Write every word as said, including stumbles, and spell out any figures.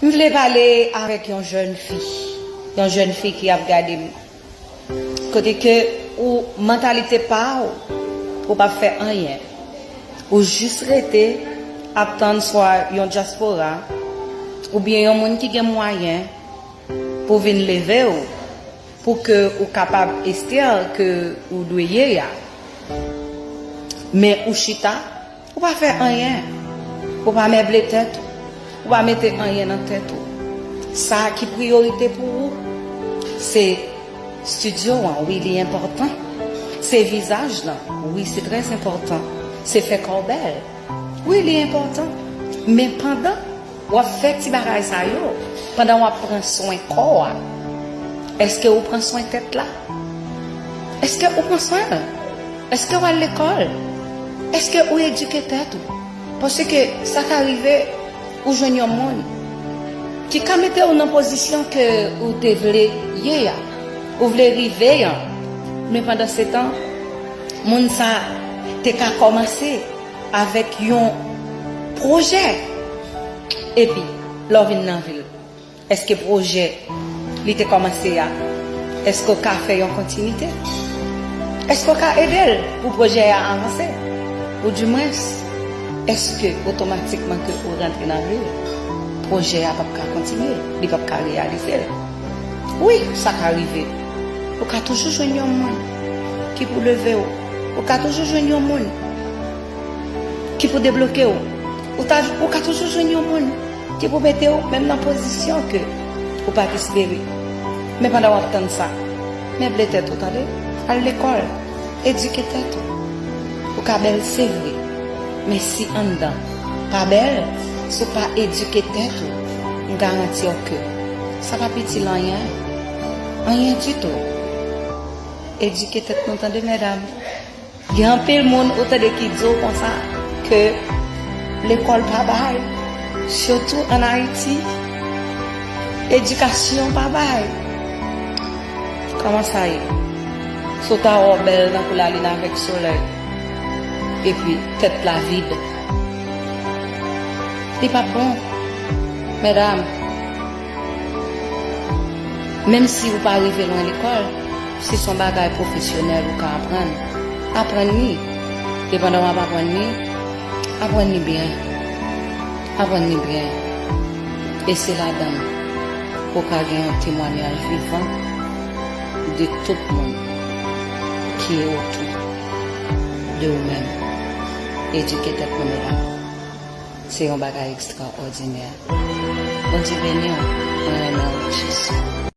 M vle pale avèk yon jèn fi, yon jèn fi ki ap gade m. Kote ke ou mantalite pa w, ou p ap fè anyen. Ou jis rete ap tann swa yon dyaspora oubyen yon moun ki gen mwayen pou vin leve w, pou ke ou kapab estèl ke ou dwe ye a. Men ou chita, ou pa fè anyen. Ou pa meble tèt ou. Ou pa mete anyen nan tèt ou. Sa ki priyorite pou ou, se estidyo an, wi, li enpòtan. Se vizaj lan, wi, se trè enpòtan. Se fè kò w bèl. Wi, li enpòtan. Men pandan w ap fè ti bagay sa yo, pandan w ap pran swen kò a, èske ou pran swen tèt la? Èske ou pran swen l? Èske w al lekòl? Èske ou edike tèt ou? Paske sa ka rive, ou jwenn yon moun ki ka mete w nan pozisyon ke ou te vle ye a, ou vle rive an. Men pandan se tan, moun sa te ka kòmanse avèk yon pwojè. Epi, lè w vin nan vi l, èske pwojè li te kòmanse a, èske w ka fè yon kontinite? Èske w ka ede l pou pwojè a avanse? Oudimwens, èske otomatikman ke ou rantre nan vi l, pwojè a p ap ka kontinye, li p ap ka reyalize l? Wi, sa ka rive. Ou ka toujou jwenn yon moun ki pou leve w. Ou ka toujou jwenn yon moun ki pou debloke w. Ou, ta, ou ka toujou jwenn yon moun ki pou mete w menm nan pozisyon ke ou pa t espere. Men pandan w ap tann sa, meble tèt ou, tande. Al lekòl, edike tèt ou. Ou ka bèl, se vre. Men si anndan pa bèl, si w pa edike tèt ou, m garanti w ke sa p ap itil anyen. Anyen ditou. Edike tèt nou, tande, medam. Gen anpil moun ou tande ki di w konsa ke lekòl pa bay, sitou ann Ayiti, edikasyon pa bay. Kòman sa ye? Si w ta wè w bèl tankou lalin avèk solèy, epi tèt la vid, li p ap bon, medam. Menm si ou pa rive lwen lekòl, si se yon bagay pwofesyonèl ou ka aprann, aprann li. E pandan w ap aprann li, aprann li byen. Aprann li byen. E se ladan l ou ka gen yon temwayaj vivan de tout moun ki otou de ou menm. Edike tèt nou, medam. Se yon bagay ekstraòdinè. Bondye beni w. Mwen renmen w.